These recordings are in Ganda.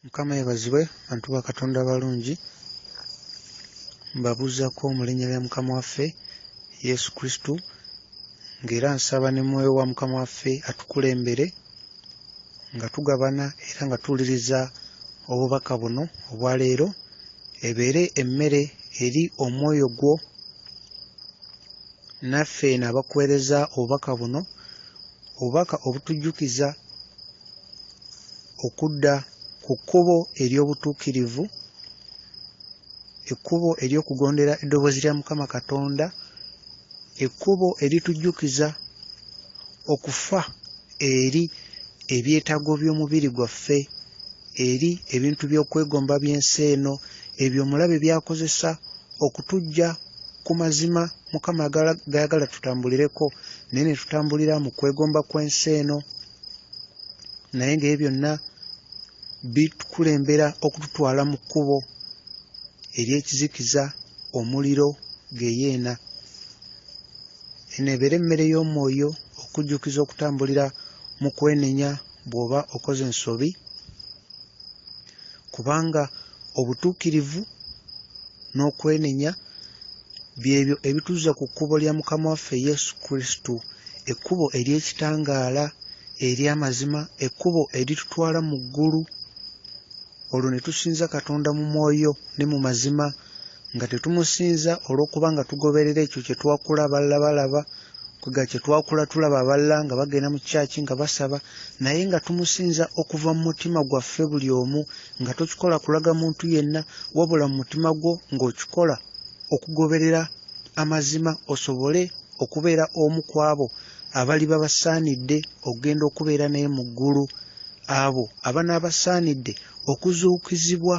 Mukama yeebazibwe bantu ba Katonda abalungi, mbabuuzaako mu linnya lya Mukama waffe Yesu Kristo, ng'era nsaba ne Mwoyo wa Mukama waffe atukulembere nga tugabana era nga tuwuliriza obubaka buno obwa leero, ebeere emmere eri omwoyo gwo naffe eno abakuweereza obubaka buno, obubaka obutujjukiza okudda ku kkubo ery'obutuukirivu, ekkubo ery'okugondera eddoboozi lya Mukama Katonda, ekkubo eritujjukiza okufa eri ebyetaago by'omubiri gwaffe, eri ebintu by'okwegomba by'ensi eno, ebyo omulabe by'akozesa okutuggya ku mazima Mukama g'ayagala tutambulireko, naye ne tutambulira mu kwegomba kw'ensi eno, naye ng'ebyo byonna bitukulembera okututwala mu kkubo ery'ekizikiza, omuliro, ggeyeena. Eno ebeere emmere y'omwoyo okujjukiza okutambulira mu kwenenya bw'oba okoze ensobi, kubanga obutuukirivu n'okwenenya byebyo ebituzza ku kkubo lya Mukama waffe Yesu Kristo, ekkubo ery'ekitangaala, ery'amazima, ekkubo eritutwala mu ggulu, olwo ne tusinza Katonda mu mwoyo ne mu mazima, nga tetumusinza olw'okuba nga tugoberera ekyo kye twakula abalala balaba, kwega kye twakula tulaba abalala nga bagenda mu kyaki nga basaba, naye nga tumusinza okuva mu mutima gwaffe buli omu, nga tokikola kulaga muntu yenna, wabula mu mutima gwo ng'okikola okugoberera amazima osobole okubeera omu ku abo abaliba basaanidde okugenda okubeera naye mu ggulu, abo abanaabasaanidde okuzuukizibwa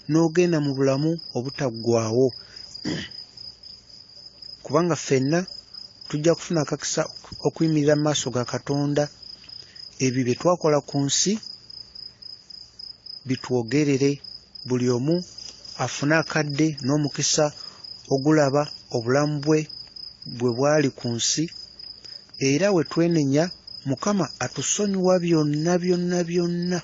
n'ogenda mu bulamu obutaggwaawo. Kubanga ffenna tujja kufuna akakisa okuyimirira mu maaso ga Katonda, ebyo bye twakola ku nsi bitwogerere, buli omu afune akadde n'omukisa ogulaba obulamu bwe bwe bwali ku nsi, era we twenenya Mukama atusonyiwa byonna byonna byonna.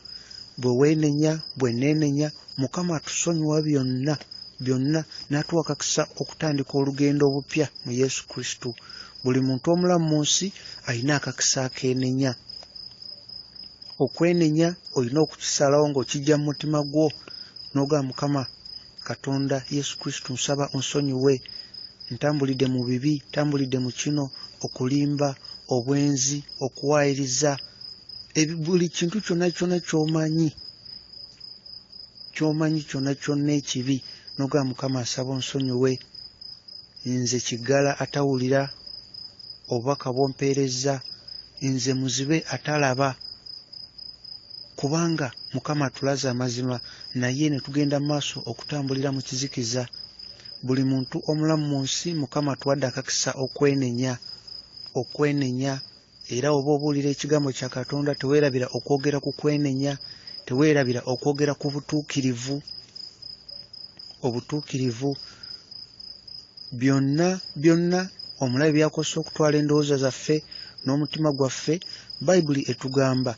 Bwe weenenya, bwe neenenya, Mukama atusonyiwa byonna byonna n'atuwa akakisa okutandika olugendo obupya mu Yesu Kristo. Buli muntu omulamu mu nsi alina akakisa akeenenya. Okwenenya olina okukisalawo ng'okiggya mu mutima gwo n'ogamba Mukama Katonda Yesu Kristo nsaba onsonyiwe, ntambulidde mu bibi, ntambulidde mu kino, okulimba, obwenzi, okuwaayiriza, buli kintu kyonna kyonna ky'omanyi, ky'omanyi kyonna kyonna ekibi, n'ogamba Mukama nsaba onsonyiwe, nze kiggala atawulira obubaka bw'ompeerezza, nze muzibe atalaba, kubanga Mukama atulaze amazima naye ne tugenda mu maaso okutambulira mu kizikiza. Buli muntu omulamu mu nsi Mukama atuwadde akakisa okwenenya, okwenenya, era oba obuulira ekigambo kya Katonda teweerabira okwogera ku kwenenya, teweerabira okwogera ku butuukirivu, obutuukirivu. Byonna byonna omulabe by'akozesa okutwala endowooza zaffe n'omutima gwaffe, Bayibuli etugamba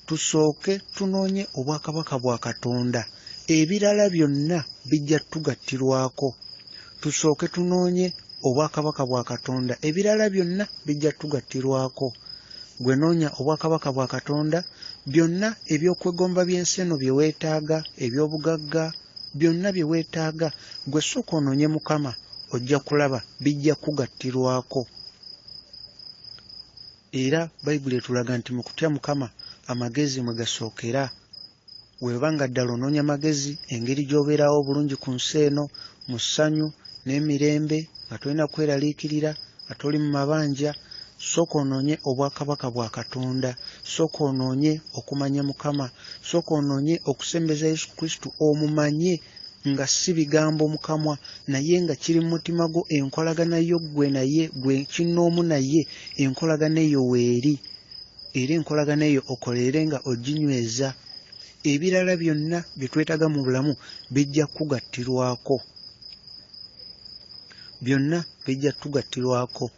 tusooke tunoonye obwakabaka bwa Katonda, ebirala byonna bijja tugattirwako. Tusooke tunoonye obwakabaka bwa Katonda, ebirala byonna bijja tugattirwako. Gwe noonya obwakabaka bwa Katonda, byonna ebyokwegomba by'ensi eno bye weetaaga, eby'obugagga, byonna bye weetaaga, gwe sooka onoonye Mukama, ojja kulaba bijja kugattirwako. Era Bayibuli etulaga nti mu kutya Mukama amagezi mwe gasookera. Bw'oba nga ddala onoonya magezi, engeri gy'obeerawo obulungi ku nsi eno mu ssanyu n'emirembe, nga tolina kweraliikirira, nga toli mu mabanja, sooka onoonye obwakabaka bwa Katonda, sooka onoonye okumanya Mukama, sooka onoonye okusembeza Yesu Kristo omumanye nga si bigambo mu kamwa, naye nga kiri mu mutima gwo, enkolagana yo ggwe naye, ggwe kinnoomu naye, enkolagana eyo weeri, era enkolagana eyo okolerere nga oginyweza. Ebirala byonna bye twetaaga mu bulamu bijja kugattirwako, byonna bijja tugattirwako.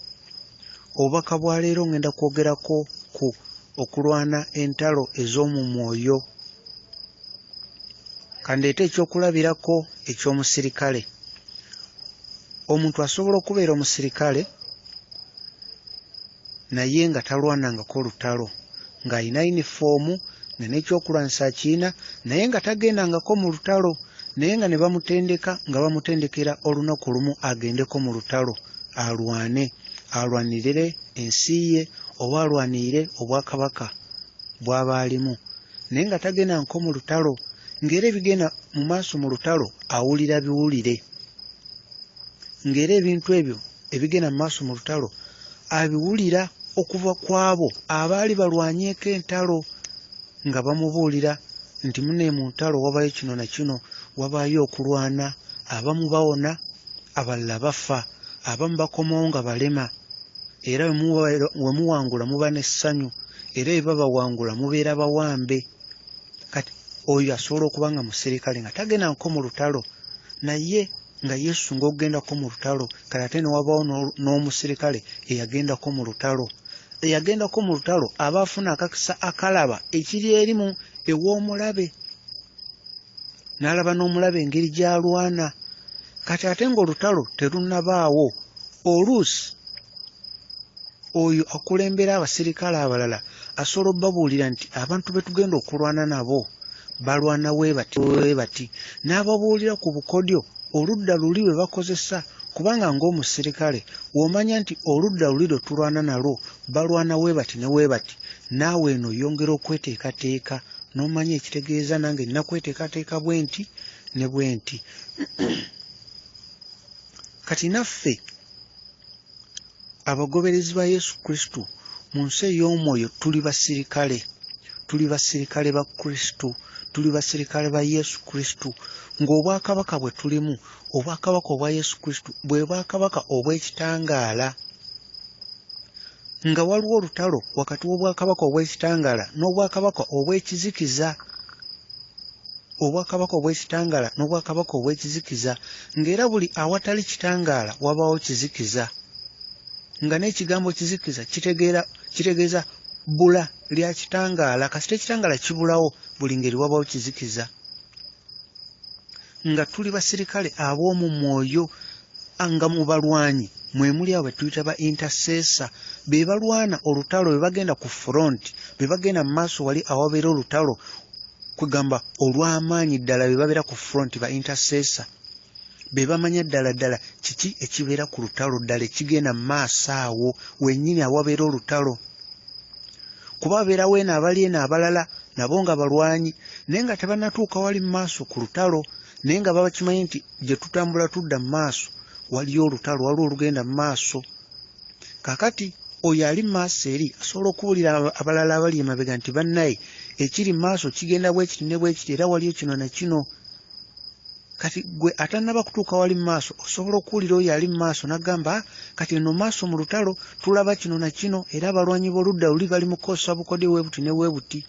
Obubaka bwa leero ngenda kwogerako ku okulwana entalo ez'omu mwoyo, Kandeete ekyokulabirako eky'omusirikale. Omuntu asobola okubeera omusirikale naye nga talwanangako lutalo, ng'alina yunifoomu nga n'ekyokulwanyisa akirina naye nga tagendangako mu lutalo, naye nga ne bamutendeka nga bamutendekera olunaku lumu agendeko mu lutalo alwane, alwanirire ensi ye oba alwanirire obwakabaka bw'aba alimu, naye nga tagendangako mu lutalo, ng'era ebigenda mu maaso mu lutalo awulira biwulire, ng'era ebintu ebyo ebigenda mu maaso mu lutalo abiwulira okuva ku abo abaali balwanyeeko entalo, nga bamubuulira nti munne mu ntalo wabayo kino na kino, wabaayo okulwana, abamu bawona, abalala bafa, abamu bakomawo nga balema, era we muwangula muba n'essanyu, era bwe babawangula mubeera bawambe. Kati oyo asobola okuba nga musirikale nga tagendangako mu lutalo, naye nga yeesunga okugendako mu lutalo. Kale ate ne wabaawo n'omusirikale eyagendako mu lutalo. Eyagendako mu lutalo aba afuna akakisa akalaba ekiri eri mu ew'omulabe, n'alaba n'omulabe engeri gy'alwana. Kati ate ng'olutalo terunnabaawo, oluusi oyo akulembera abasirikale abalala asobola obbabuulira nti abantu be tugenda okulwana nabo balwana we bati we bati, n'ababuulira ku bukodyo oludda luli lwe bakozesa, kubanga ng'omusirikale w'omanya nti oludda luli lwe tulwana nalwo balwana we bati ne we bati, naawe eno oyongera okweteekateeka n'omanya ekitegeeza nange nnina kweteekateeka bwe nti ne bwe nti. Kati naffe abagoberezi ba Yesu Kristo mu nsi ey'omwoyo tuli basirikale, tuli basirikale ba Kristo, tuli basirikale ba Yesu Kristo, ng'obwakabaka bwe tulimu, obwakabaka obwa Yesu Kristo bwe bwakabaka obw'ekitangaala, nga waliwo olutalo wakati w'obwakabaka obw'ekitangaala n'obwakabaka obw'ekizikiza, obwakabaka obw'ekitangaala n'obwakabaka obw'ekizikiza, ng'era buli awatali kitangaala wabaawo kizikiza, nga n'ekigambo kizikiza kitegeeza bbula lya kitangaala. Kasita ekitangaala kibulawo buli ngeri wabaawo kizikiza. Nga tuli basirikale ab'omu mwoyo, nga mu balwanyi mwe muli abo be tuyita ba intercessor, be balwana olutalo, be bagenda ku front, be bagenda mu maaso wali awabeera olutalo, kwegamba olw'amaanyi ddala, be babeera ku front, ba intercessor, be bamanya ddala ddala kiki ekibeera ku lutalo ddala ekigenda mu maaso awo wennyini awabeera olutalo. Kuba babeerawo eno abali eno abalala nabo nga balwanyi, naye nga tebannatuuka wali mu maaso ku lutalo, naye nga babakimanyi nti gye tutambula tudda mu maaso waliyo olutalo, waliwo olugenda mu maaso. Kaakati oyo ali mu maaso eri asobola okubuulira abalala abali emabega nti bannaye ekiri mu maaso kigenda bwe kiti ne bwe kiti, era waliyo kino na kino. Kati gwe atannaba kutuuka wali mu maaso osobola okuwulira oyo ali mu maaso n'agamba, kati eno maaso mu lutalo tulaba kino na kino, era abalwanyi b'oludda luli bali mu kukozesa bukodyo bwe buti ne bwe buti.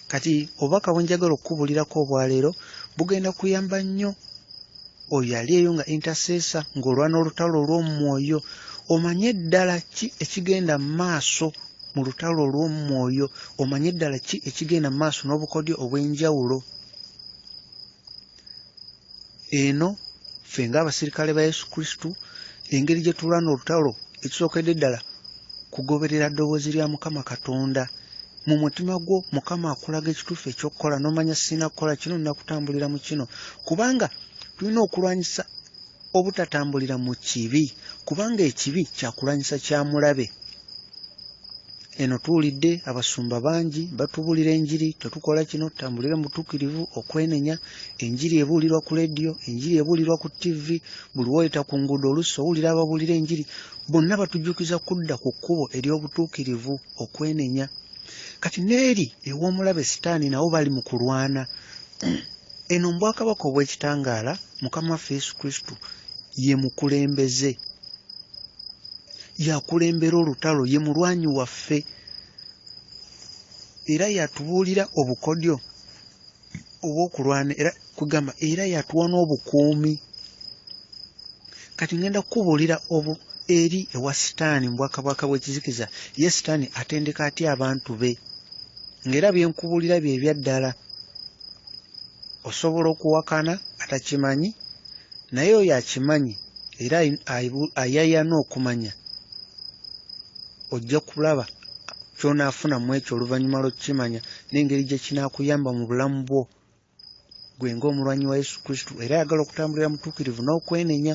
Kati obubaka bwe njagala okukubuulirako obwaleero bugenda kuyamba nnyo oyo ali eyo nga intercessor, ng'olwana olutalo olw'omu mwoyo, omanye ddala ki ekigenda mu maaso mu lutalo olw'omu mwoyo, omanye ddala ki ekigenda mu maaso n'obukodyo obw'enjawulo. Eno ffe ng'abasirikale ba Yesu Kristo, engeri gye tulwana olutalo, ekisookedde ddala kugoberera ddoboozi lya Mukama Katonda. Mu mutima gwo Mukama akulaga ekituufu eky'okukola, n'omanya sirina kukola kino, nnina kutambulira mu kino, kubanga tulina okulwanyisa obutatambulira mu kibi, kubanga ekibi kyakulwanyisa kya mulabe. Eno tuwulidde abasumba bangi batubuulira enjiri, tetukola kino, tutambulire mu butuukirivu, okwenenya. Enjiri ebuulirwa ku leediyo, enjiri ebuulirwa ku ttivi, buli w'oyita ku nguudo oluusi owulira ababuulira enjiri. Bonna batujjukiza kudda ku kkubo ery'obutuukirivu, okwenenya. Kati n'eri ew'omulabe Sitaani nabo bali mu kulwana. Eno mu bwakabaka obw'ekitangaala, Mukama waffe Yesu Kristo ye mukulembeze, yakulembera olutalo, ye mulwanyi waffe, era yatubuulira obukodyo obw'okulwana, era kugamba era yatuwa n'obukuumi. Kati ngenda kukubuulira eri ewa Sitaani mu bwakabaka bw'ekizikiza, ye Sitaani atendeka atya abantu be, ng'era bye nkubuulira bye bya ddala. Osobola okuwakana atakimanyi, naye oyo akimanyi era ayaayana okumanya, ojja kulaba ky'onaafuna mu ekyo oluvannyuma lw'okukimanya n'engeri gye kinaakuyamba mu bulamu bwo gwe ng'omulwanyi wa Yesu Kristo era ayagala okutambulira mu butuukirivu n'okwenenya.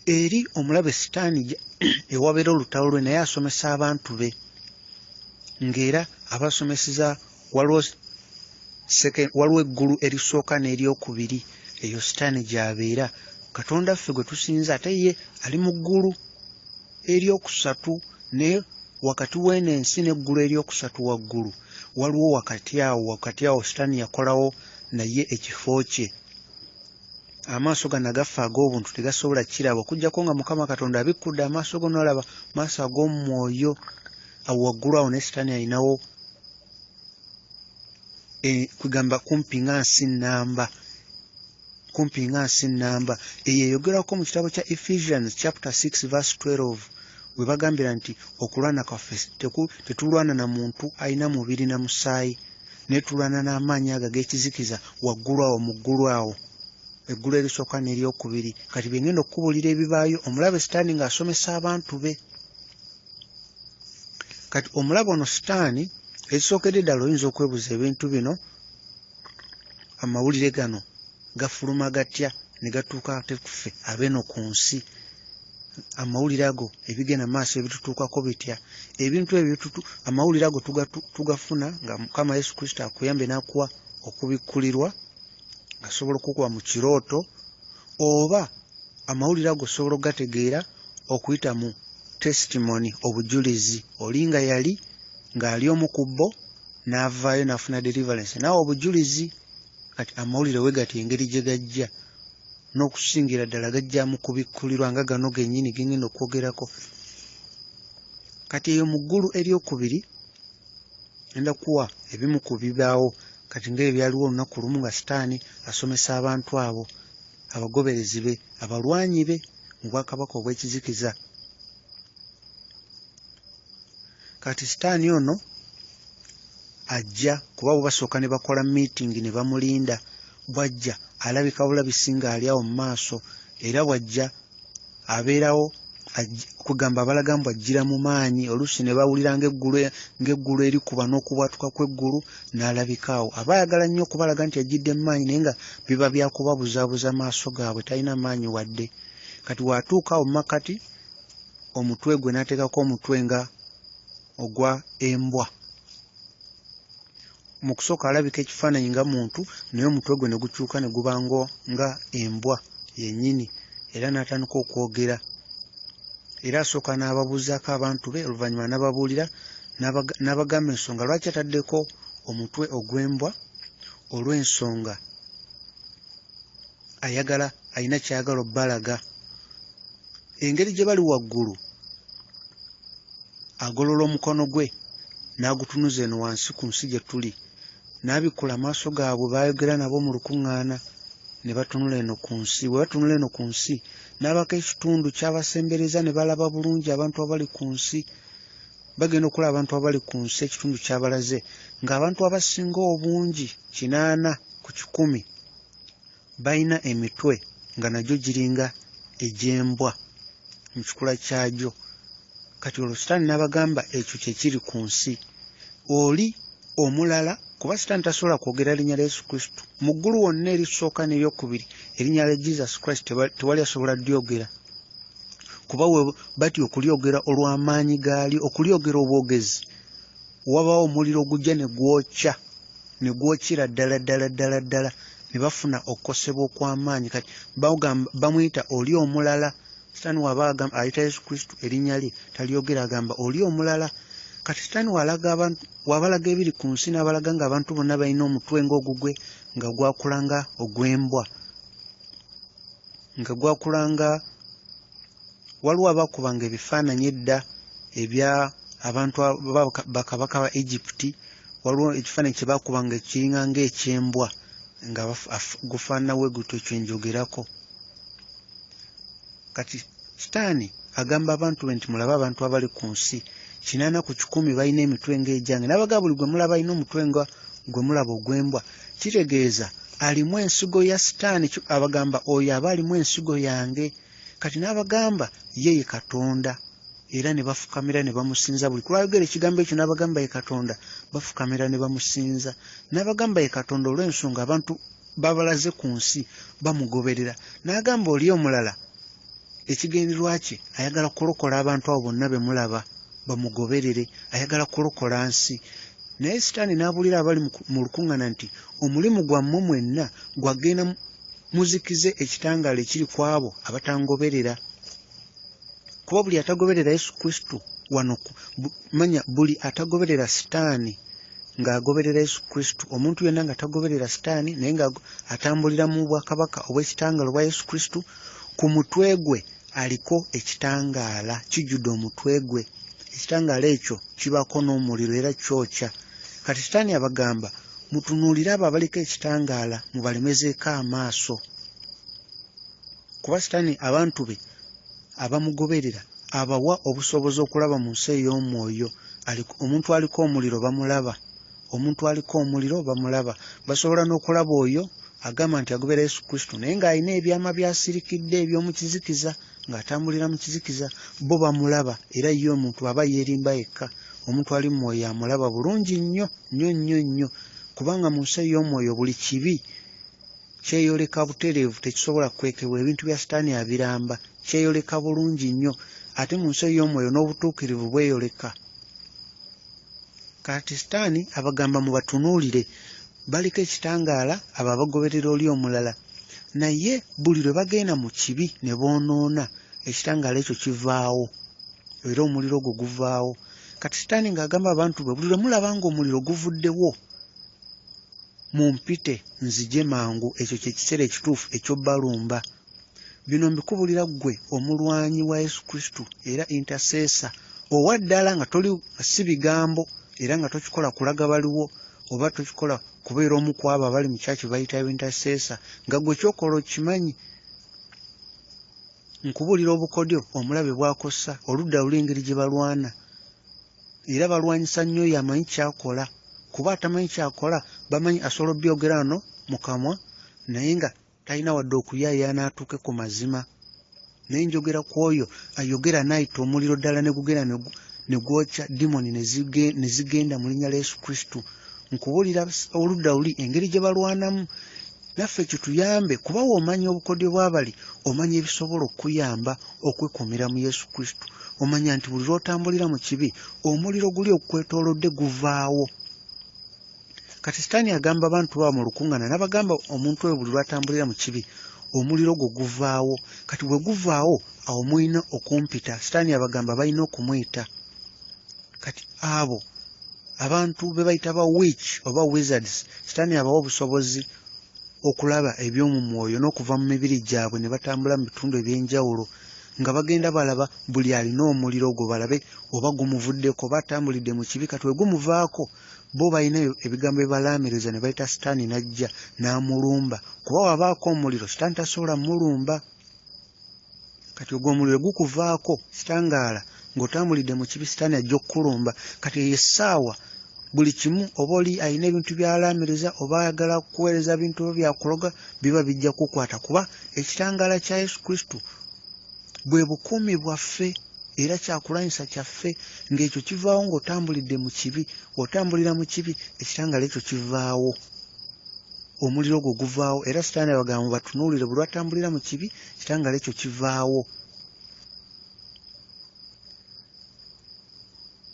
Eri omulabe Sitaani ewabeera olutalo lwe naye asomesa abantu be ng'era abasomeseza waliwo eggulu erisooka n'eryokubiri eyo Sitaani gy'abeera. Katonda ffe gwe tusinza ate ye ali mu ggulu eryokusatu, naye wakati w'eno ensi n'eggulu eryokusatu waggulu waliwo wakati awo Sitaani yakolawo naye ekifo kye. Amaaso gano agaffe ag'obuntu tegasobola kukiraba okuggyako nga Mukama Katonda abikkudde amaaso go n'olaba maaso ag'omwoyo awo waggulu awo, naye Sitaani alinawo kugamba kumpi nga nsi nnamba, kumpi nga nsi nnamba. Eyo eyogerwako mu kitabo kya Ephesians chapter 6 verse 12 we bagambira nti okulwana kwaffe tetulwana na muntu alina mubiri na musaayi, naye tulwana n'amaanyi ago ag'ekizikiza waggulu awo mu ggulu awo, eggulu erisooka n'eryokubiri. Kati bye ngenda okukubuulira ebibaayo omulabe Sitaani ng'asomesa abantu be. Kati omulabe ono Sitaani, ekisookedde ddala oyinza okwebuuza ebintu bino, amawulire gano gafuluma gatya ne gatuuka ate kuffe abeeno ku nsi? Amawulire ago ebigenda maaso ebitutuukako bitya? Ebintu ebyo amawulire ago tugafuna nga Mukama Yesu Kristo akuyambye n'akuwa okubikkulirwa, asobola okukuwa mu kirooto, oba amawulire ago osobola okugategeera okuyita mu testimony, obujulizi. Oli nga yali ng'ali omu ku bo n'avaayo n'afuna deliverance, naawe obujulizi. Kati amawulire we gati engeri gye gajja n'okusingira ddala gajja mu kubikkulirwa nga gano gennyini ge ngenda okwogerako. Kati eyo mu ggulu eryokubiri ngenda kuwa ebimu ku bibaawo kati ng'ebyaliwo olunaku lumu nga Sitaani asomesa abantu abo abagoberezi be, abalwanyi be mu bwakabaka obw'ekizikiza. Kati Sitaani ono ajja kuba bo basooka ne bakola miitingi ne bamulinda, bw'ajja alabika bulabisi ng'ali awo mu maaso, era bw'ajja abeerawo kugamba abalaga mbu ajjira mu maanyi, oluusi ne bawulira ng'eggulu erikuba n'okubwatuka kw'eggulu n'alabika awo. Aba ayagala nnyo okubalaga nti ajjidde mu maanyi, naye nga biba bya kubabuzaabuza maaso gaabwe, talina maanyi wadde. Kati bw'atuuka awo mu makkati omutwe gwe n'ateekako omutwe nga ogwa embwa. Mu kusooka alabika ekifaananyi nga muntu, naye omutwe gwe ne gukyuka ne guba nga embwa yennyini, era n'atandika okwogera. Era asooka n'ababuuzaako abantu be, oluvannyuma n'ababuulira n'abagamba ensonga lwaki ataddeko omutwe ogw'embwa, olw'ensonga ayagala alina ky'ayagala obbalaga. Engeri gye bali waggulu agolola omukono gwe n'agutunuza eno wansi ku nsi gye tuli, n'abikkula amaaso gaabwe baayogera nabo mu lukuŋŋaana ne batunula eno ku nsi. Bwe batunula eno ku nsi n'abako ekitundu ky'abasembereza ne balaba bulungi abantu abali ku nsi. Bagenda okulaba abantu abali ku nsi ekitundu ky'abalaze ng'abantu abasinga obungi 80 ku 100 balina emitwe nga nagyo giringa egy'embwa mu kikula kyagyo. Kati olwo Sitaani n'abagamba ekyo kye kiri ku nsi. Oli omulala, kuba Sitaani tasobola kwogera linnya lya Yesu Kristo mu ggulu wonna erisooka n'eryokubiri, erinnya lya Jesus Christ tewali asobola lyogera, kuba we batya okulyogera olw'amaanyi gaalyo, okulyogera obwogezi wabaawo omuliro ogujja ne gwokya, ne gwokyera ddala ddala ddala ddala, ne bafuna okukosebwa okw'amaanyi. Kati bamuyita oli omulala. Sitaani waba ayita Yesu Kristo erinnya lye talyogera, agamba oli omulala. Kati Sitaani wabalaga ebiri ku nsi n'abalaga ng'abantu bonna balina omutwe ng'ogugwe, nga gwakula nga ogw'embwa, nga gwakula nga waliwo abaakubanga ebifaananyi edda ebya abantu bakabaka ba Egypt, waliwo ekifaananyi kye baakubanga ekiringa ng'eky'embwa nga gufaanana bwe gutyo kye njogerako. Kati Sitaani agamba abantu be nti mulabe abantu abali ku nsi 80 ku 100 balina emitwe ng'egyange, n'abagamba buli gwe mulaba alina omutwe nga gwe mulaba ogw'embwa, kitegeeza alimu ensigo ya Sitaani. Abagamba oyo aba alimu ensigo yange. Kati n'abagamba ye ye Katonda, era ne bafukamira ne bamusinza. Buli kulwayogera ekigambo ekyo n'abagamba ye Katonda, bafukamira ne bamusinza. N'abagamba ye Katonda olw'ensonga abantu babalaze ku nsi bamugoberera. N'agamba oli omulala ekigendererwa kye ayagala kulokola abantu abo bonna be mulaba bamugoberere, ayagala kulokola nsi. Naye Sitaani n'abuulira abali mu lukuŋŋaana nti omulimu gwammwe mwenna gwagenda muzikize ekitangaala ekiri ku abo abatangoberera. Kuba buli atagoberera Yesu Kristo wano, manya buli atagoberera Sitaani ng'agoberera Yesu Kristo, omuntu yenna nga tagoberera Sitaani naye nga atambulira mu bwakabaka obw'ekitangaala obwa Yesu Kristo, ku mutwe gwe aliko ekitangaala kijjudde omutwe gwe. Ekitangaala ekyo kibaako n'omuliro era kyokya. Kati Sitaani abagamba mutunuulire abo abaliko ekitangaala mubalemezeeko amaaso. Kuba Sitaani abantu be abamugoberera abawa obusobozi okulaba mu nsi ey'omwoyo. Omuntu aliko omuliro bamulaba, omuntu aliko omuliro bamulaba. Basobola n'okulaba oyo agamba nti agobera Yesu Kristo naye ng'alina ebyama by'asirikidde eby'omu kizikiza, ng'atambulira mu kizikiza, bo bamulaba. Era ye omuntu aba yeerimba yekka. Omuntu ali mu mwoyo amulaba bulungi nnyo nnyo nnyo nnyo, kubanga mu nsi ey'omwoyo buli kibi kyeyoleka butereevu, tekisobola kukwekebwa. Ebintu bya Sitaani abiramba, kyeyoleka bulungi nnyo. Ate mu nsi ey'omwoyo n'obutuukirivu bweyoleka. Kati Sitaani abagamba mubatunuulire, baliko ekitangaala abo abagoberera oli omulala, naye buli lwe bagenda mu kibi ne boonoona, ekitangaala ekyo kivaawo era omuliro ogwo guvaawo. Kati Sitaani ng'agamba abantu be, buli lwe mulaba ng'omuliro guvuddewo mumpite nzije mangu, ekyo kye kiseera ekituufu eky'obbalumba. Bino mbikubulira ggwe omulwanyi wa Yesu Kristo era intercessor owa ddala, nga toli si bigambo era nga tokikola kulaga baliwo oba tokikola kubeera omu ku abo abali mu kyaki bayita intercessor, nga gwe kyokola okimanyi. Nkubuulira obukodyo omulabe bw'akossa oludda luli engeri gye balwana, era balwanyisa nnyo oyo amanyi ky'akola, kuba atamanyi ky'akola bamanyi asobola obyogera wano mu kamwa naye nga talina wadde okuyaayaana atuuke ku mazima. Naye njogera ku oyo ayogera n'ayita omuliro ddala ne gugenda ne gwokya dimoni ne zigenda mu linnya lya Yesu Kristo. Nkubuulira oludda luli engeri gye balwanamu, naffe kituyambe, kuba w'omanya obukodyo bw'abali omanya ebisobola okukuyamba okwekuumira mu Yesu Kristo. Omanya nti buli lw'otambulira mu kibi omuliro guli okwetoolodde guvaawo. Kati Sitaani agamba abantu baba mu lukuŋŋaana n'abagamba omuntu oyo buli lw'atambulira mu kibi omuliro ogwo guvaawo. Kati bwe guvaawo awo mulina okumpita. Sitaani abagamba balina okumuyita. Kati abo abantu be bayita ba witch oba wizards, Sitaani abawa obusobozi okulaba eby'omu mwoyo n'okuva mu mibiri gyabwe ne batambula mu bitundu eby'enjawulo nga bagenda balaba buli alina omuliro ogwo, balabe oba gumuvuddeko oba atambulidde mu kibi. Kati bwe gumuvaako bo balina ebigambo ebibalaamiriza ne bayita Sitaani n'ajja n'amulumba, kuba wabaako omuliro Sitaani tasobola mulumba. Kati ogwo omuliro gukuvaako kitangaala ng'otambulidde mu kibi, Sitaani ajja okukulumba. Kati eyo essaawa buli kimu oba oli alina ebintu by'alaamiriza oba ayagala kuweereza bintu oba byakuloga biba bijja kukwata, kuba ekitangaala kya Yesu Kristo bwe bukuumi bwaffe era kyakulwanyisa kyaffe. Ng'ekyo kivaawo ng'otambulidde mu kibi, otambulira mu kibi ekitangaala ekyo kivaawo, omuliro ogwo guvaawo. Era Sitaani abagamba mubatunuulire, buli lw'atambulira mu kibi ekitangaala ekyo kivaawo,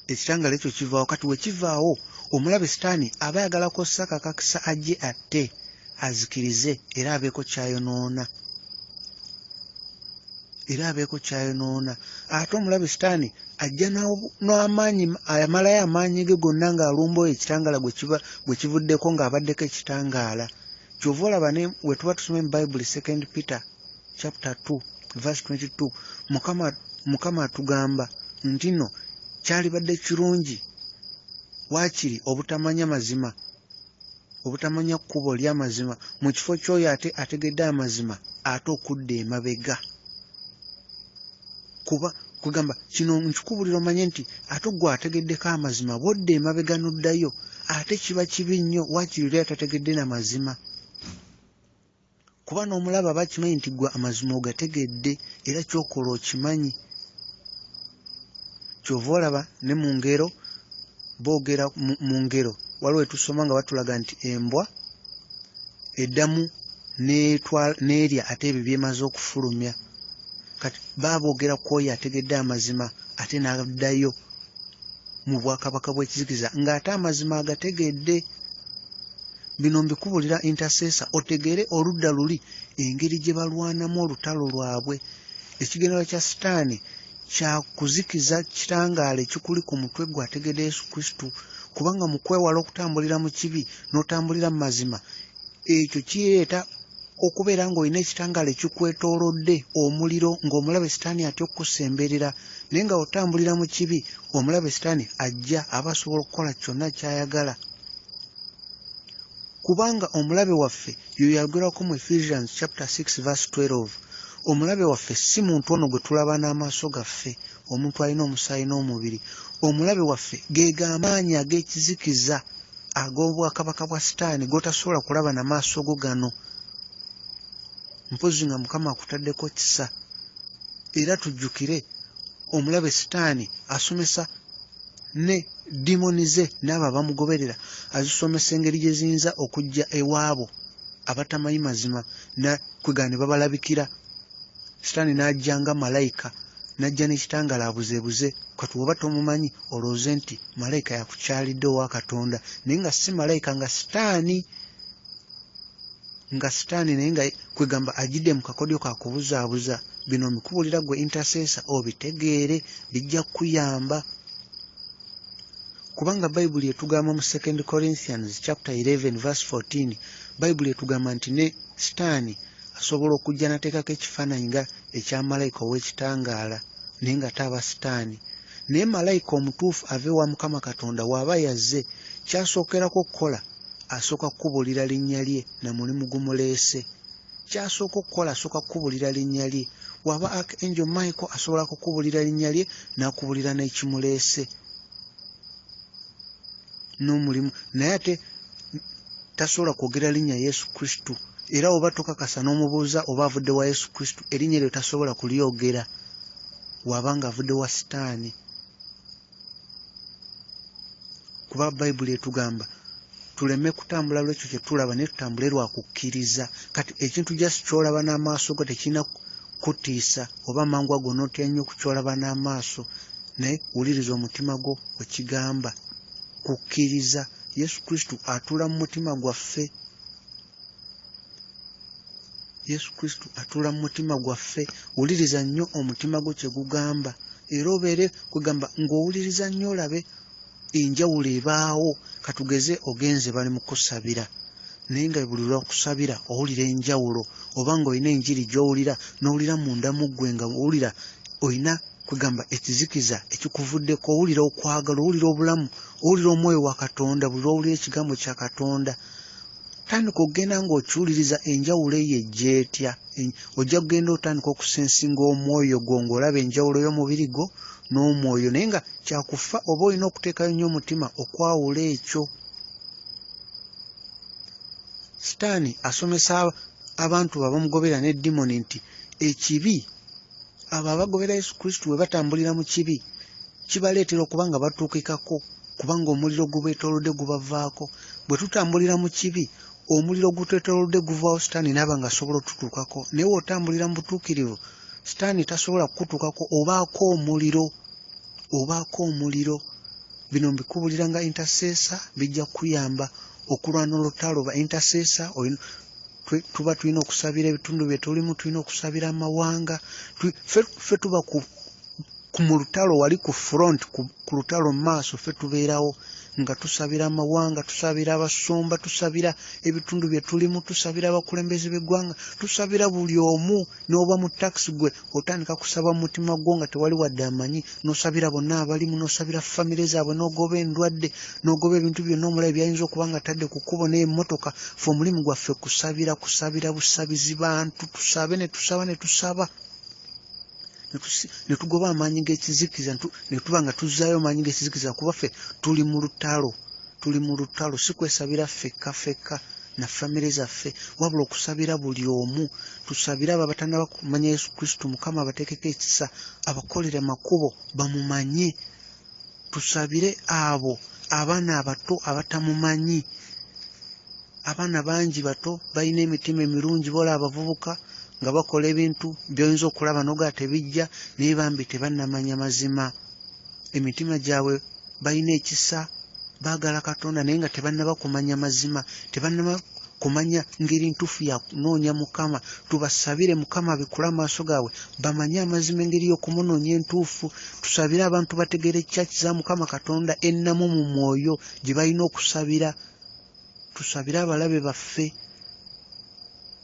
ekitangaala ekyo kivaawo. Kati we kivaawo omulabe Sitaani aba ayagala kw'ossa akakisa ajje atte azikirize era abeeko ky'ayonoona, era abeeko ky'ayonoona. Ate omulabe Sitaani ajja n'amaanyi, amalayo amaanyi ge gonna ng'alumba oyo ekitangaala gwe kivuddeko ng'abaddeko ekitangaala. Ky'ova olaba ne we tuba tusoma mu Bayibuli 2 Peter chapter 2 verse 22, Mukama atugamba nti nno kyalibadde kirungi waakiri obutamanya mazima, obutamanya kkubo ly'amazima, mu kifo ky'oyo ate ategedde amazima ate okudda emabega. Kuba kugamba kino nkikubulira omanye nti ate ggwe ategeddeko amazima bw'odda emabega n'oddayo Ate kiba kibi nnyo waakiri oli atategedde na mazima, kuba n'omulaba aba akimanyi nti ggwe amazima ogategedde era ky'okola okimanyi. Ky'ova olaba ne mu ngero boogera mu ngero waliwo we tusoma nga batulaga nti embwa eddamu n'erya ate ebyo by'emaze okufulumya. Kati baba boogera ku oyo ategedde amazima ate n'addayo mu bwakabaka bw'ekizikiza ng'ate amazima agategedde. Bino mbikubulira intercessor otegeere oludda luli engeri gye balwanamu olutalo lwabwe. Ekigendererwa kya Sitaani kya kuzikiza kitangaala ekikuli ku mutwe gwe ategedde Yesu Kristo, kubanga mu kwewala okutambulira mu kibi n'otambulira mu mazima, ekyo kireeta okubeera ng'olina ekitangaala ekikwetoolodde omuliro, ng'omulabe Sitaani atya okukusemberera. Naye nga otambulira mu kibi, omulabe Sitaani ajja aba asobola okukola kyonna ky'ayagala, kubanga omulabe waffe yoyo ayogerwako mu Ephesians chapter 6 verse 12. Omulabe waffe si muntu ono gwe tulaba n'amaaso gaffe, omuntu alina omusaayi n'omubiri. Omulabe waffe ge g'amaanyi ag'ekizikiza ag'obwakabaka bwa Sitaani g'otasobola kulaba na maaso go gano, mpozzi nga Mukama akutaddeko kisa. Era tujjukire omulabe Sitaani asomesa ne dimoni ze n'abo abamugoberera, azisomesa engeri gye ziyinza okujja ewaabo abatamanyi mazima, kwegamba ne babalabikira. Sitaani n'ajja nga malayika, n'ajja n'ekitangaala abuzeebuze. Kati bw'oba tomumanyi olowooze nti malayika yakukyalidde owa Katonda, naye nga si malayika, nga Sitaani, nga Sitaani, naye nga kwegamba ajjidde mu kakodyo ka kubuzaabuza. Bino mbikubulira ggwe intercessor obitegeere, bijja kukuyamba, kubanga Bayibuli etugamba mu 2 Corinthians chapter 11 verse 14, Bayibuli etugamba nti ne Sitaani asobola okujja n'ateekako ekifaananyi nga ekya malayika ow'ekitangaala, naye nga taaba Sitaani. Naye malayika omutuufu ava ewa Mukama Katonda w'aba yazze, ky'asookerako okukola, asooka kukubuulira linnya lye na mulimu gumuleese. Ky'asooka okukola, asooka kukubuulira linnya lye. W'aba Archangel Michael asobola kukubuulira linnya lye n'akubuulira n'ekimuleese n'omulimu, naye ate tasobola kwogera linnya Yesu Kristo. Era oba tokakasa n'omubuuza oba avudde wa Yesu Kristo, erinnya eryo tasobola kulyogera w'aba ng'avudde wa Sitaani. Kuba Bayibuli etugamba tuleme kutambula lw'ekyo kye tulaba, naye tutambule lwa kukkiriza. Kati ekintu just ky'olaba n'amaaso go tekirina kutiisa oba mangu ago n'otya nnyo kukyolaba n'amaaso, naye wuliriza omutima gwo bwe kigamba. Kukkiriza. Yesu Kristo atuula mu mutima gwaffe. Yesu Kristo atuula mu mutima gwaffe. Wuliriza nnyo omutima gwo kye gugamba, era obeere kwegamba ng'owuliriza nnyo olabe enjawulo ebaawo. Katugeze ogenze bali mu kusabira, naye nga buli lw'okusabira owulira enjawulo, oba ng'olina enjiri gy'owulira n'owulira munda mu ggwe nga owulira olina kwegamba ekizikiza ekikuvuddeko, owulira okwagala, owulira obulamu, owulira omwoyo wa Katonda. Buli lw'owulira ekigambo kya Katonda tandika okugenda ng'okiwuliriza, enjawulo eyo ejja etya? Ojja kugenda otandika okusensinga omwoyo gwo ng'olaba enjawulo y'omubiri gwo n'omwoyo, naye nga kyakufa oba olina okuteekayo nnyo omutima okwawula ekyo. Sitaani asomesa abantu abamugoberera ne dimoni nti ekibi, abo abagobera Yesu Kristo bwe batambulira mu kibi kibaleetera okuba nga batuukikako, kubanga omuliro gubeetoolodde gubavaako. Bwe tutambulira mu kibi, omuliro gutwetoolodde guvaawo, Sitaani n'aba ng'asobola otutuukako. Naye w'otambulira mu butuukirivu, Sitaani tasobola kukutuukako, obaako omuliro, obaako omuliro. Bino mbikubulira nga intercessor, bijja kukuyamba okulwana olutalo. Ba intercessor tuba tulina okusabira ebitundu bye tulimu, tulina okusabira amawanga. Ffe tuba ku mu lutalo wali ku front, ku lutalo mu maaso, ffe tubeerawo nga tusabira amawanga, tusabira abasumba, tusabira ebitundu bye tulimu, tusabira abakulembeze b'eggwanga, tusabira buli omu. N'oba mu takisi gwe otandika kusaba mu mutima gwo nga tewali wadde amanyi, n'osabira bonna abalimu, n'osabira famire zaabwe, n'ogoba endwadde, n'ogoba ebintu byonna omulabe by'ayinza okuba nga atadde ku kkubo n'emmotoka. Ffe omulimu gwaffe kusabira, kusabira busabizi bantu, tusabe ne tusaba ne tusaba ne tugoba amaanyi g'ekizikiza, ne tuba nga tuzzaayo amaanyi g'ekizikiza, kuba ffe tuli mu lutalo. Tuli mu lutalo, si kwesabira ffekka ffekka na famire zaffe, wabula okusabira buli omu. Tusabire abo abatannaba kumanya Yesu Kristo, Mukama abateekeko ekisa, abakolere makubo bamumanye. Tusabire abo abaana abato abatamumanyi. Abaana bangi bato balina emitima emirungi, bola abavubuka nga bakola ebintu by'oyinza okulaba n'ogaa tebijja, naye bambi tebannamanya mazima. Emitima gyabwe balina ekisa, baagala Katonda, naye nga tebannaba kumanya mazima, tebannaba kumanya ngeri ntuufu ya kunoonya Mukama. Tubasabire Mukama abikule amaaso gaabwe bamanye amazima, engeri y'okumunoonya entuufu. Tusabire abantu bategeere church za Mukama Katonda ennamu mu mwoyo gye balina okusabira. Tusabire abalabe baffe.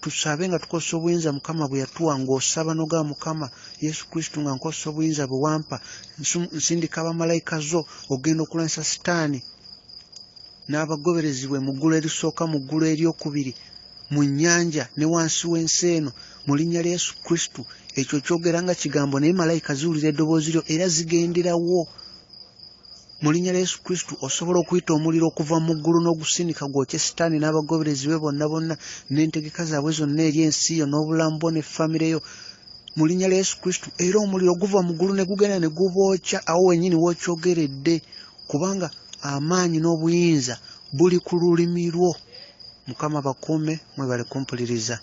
Tusabe nga tukozesa obuyinza Mukama bwe yatuwa. Ng'osaba n'ogamba, Mukama Yesu Kristo, nga nkozesa obuyinza bwe wampa, nsindika bamalayika zo ogenda okulwanyisa Sitaani n'abagoberezi bwe mu ggulu erisooka, mu ggulu eryokubiri, mu nnyanja ne wansi w'ensi eno, mu linnya lya Yesu Kristo. Ekyo kyogera nga kigambo, naye malayika ziwulira eddoboozi lyo era zigenderawo. Mu linnya lya Yesu Kristo osobola okuyita omuliro okuva mu ggulu n'ogusindika gwokye Sitaani n'abagoberezi be bonna bonna n'entegeka zaabwe zonna eri ensi yo n'obulamu bwo ne famire yo, mu linnya lya Yesu Kristo. Era omuliro guva mu ggulu ne gugenda ne gubookya awo wennyini w'okyogeredde, kubanga amaanyi n'obuyinza buli ku lulimi lwo. Mukama bakuume, mwebale kumpuliriza.